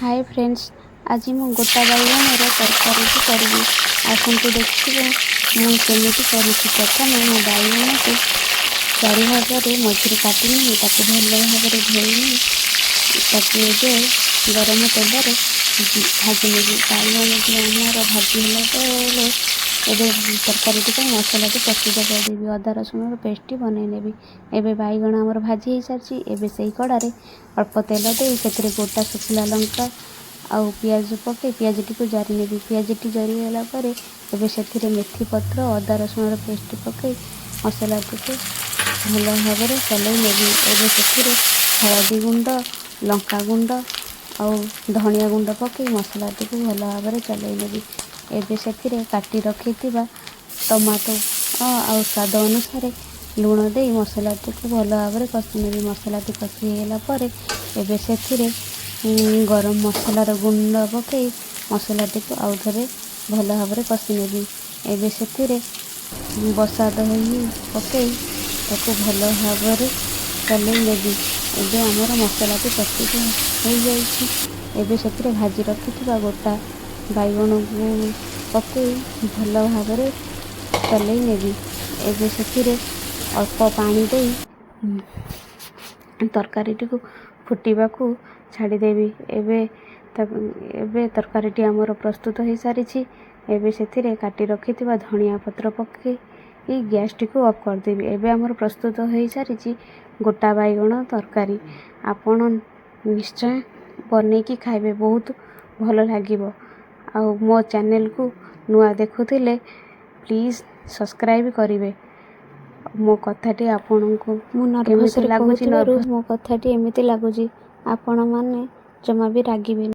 ହାଏ friends, ଆଜି ମୁଁ ଗୋଟା ବାଇଗଣର ତରକାରୀଟି କରିବି। ଆସନ୍ତୁ ଦେଖିବେ ମୁଁ କେମିତି କରୁଛି। ପ୍ରଥମେ ମୁଁ ବାଇଗଣକୁ ଚାରି ଭାଗରେ ମଝିରୁ କାଟି ନେଇ ତାକୁ ଭଲ ଭାବରେ ଧୋଇ ନେଇ ତାକୁ ଏବେ ଗରମ ତେଲରେ ଭାଜି ନେବି। ବାଇଗଣଟି ଆମର ଭାଜି ହେଲା ପରେ ଏବେ ତରକାରୀଟି ପାଇଁ ମସଲାଟି ପ୍ରସ୍ତୁତ କରିଦେବି। ଅଦା ରସୁଣର ପେଷ୍ଟଟି ବନେଇ ନେବି। ଏବେ ବାଇଗଣ ଆମର ଭାଜି ହେଇସାରିଛି। ଏବେ ସେଇ କଡ଼ାରେ ଅଳ୍ପ ତେଲ ଦେଇ ସେଥିରେ ଗୋଟା ଶୁଖିଲା ଲଙ୍କା ଆଉ ପିଆଜ ପକାଇ ପିଆଜଟିକୁ ଜାରି ନେବି। ପିଆଜଟି ଜରିଗଲା ପରେ ଏବେ ସେଥିରେ ମେଥି ପତ୍ର, ଅଦା ରସୁଣର ପେଷ୍ଟ ପକାଇ ମସଲାଟିକୁ ଭଲ ଭାବରେ ଚଲାଇ ନେବି। ଏବେ ସେଥିରେ ହଳଦୀ ଗୁଣ୍ଡ, ଲଙ୍କା ଗୁଣ୍ଡ ଆଉ ଧନିଆ ଗୁଣ୍ଡ ପକାଇ ମସଲାଟିକୁ ଭଲ ଭାବରେ ଚଲାଇ ନେବି। ଏବେ ସେଥିରେ କାଟି ରଖିଥିବା ଟମାଟୋ ଆଉ ସ୍ୱାଦ ଅନୁସାରେ ଲୁଣ ଦେଇ ମସଲାଟିକୁ ଭଲ ଭାବରେ କଷି ନେବି। ମସଲାଟି କଷି ହେଇଗଲା ପରେ ଏବେ ସେଥିରେ ଗରମ ମସଲାର ଗୁଣ୍ଡ ପକାଇ ମସଲାଟିକୁ ଆଉ ଥରେ ଭଲ ଭାବରେ କଷି ନେବି। ଏବେ ସେଥିରେ ବସା ଦହି ପକାଇ ତାକୁ ଭଲ ଭାବରେ ଚଲାଇ ନେବି। ଏବେ ଆମର ମସଲାଟି ପ୍ରସ୍ତୁତ ହୋଇଯାଇଛି। ଏବେ ସେଥିରେ ଭାଜି ରଖିଥିବା ଗୋଟା ବାଇଗଣକୁ ପକାଇ ଭଲ ଭାବରେ ଚଲାଇ ନେବି। ଏବେ ସେଥିରେ ଅଳ୍ପ ପାଣି ଦେଇ ତରକାରୀଟିକୁ ଫୁଟିବାକୁ ଛାଡ଼ିଦେବି। ଏବେ ତରକାରୀଟି ଆମର ପ୍ରସ୍ତୁତ ହୋଇସାରିଛି। ଏବେ ସେଥିରେ କାଟି ରଖିଥିବା ଧନିଆ ପତ୍ର ପକାଇ ଗ୍ୟାସ୍ଟିକୁ ଅଫ୍ କରିଦେବି। ଏବେ ଆମର ପ୍ରସ୍ତୁତ ହୋଇସାରିଛି ଗୋଟା ବାଇଗଣ ତରକାରୀ। ଆପଣ ନିଶ୍ଚୟ ବନେଇକି ଖାଇବେ, ବହୁତ ଭଲ ଲାଗିବ। ଆଉ ମୋ ଚ୍ୟାନେଲକୁ ନୂଆ ଦେଖୁଥିଲେ ପ୍ଲିଜ୍ ସବସ୍କ୍ରାଇବ୍ କରିବେ। ମୋ କଥାଟି ଆପଣଙ୍କୁ ମୁଁ କେମିତି ନର୍ଭସରେ ଲାଗୁଛି? କହୁଥିବାରୁ ନର୍ଭସ୍ ମୋ କଥାଟି ଏମିତି ଲାଗୁଛି। ଆପଣମାନେ ଜମା ବି ରାଗିବେନି।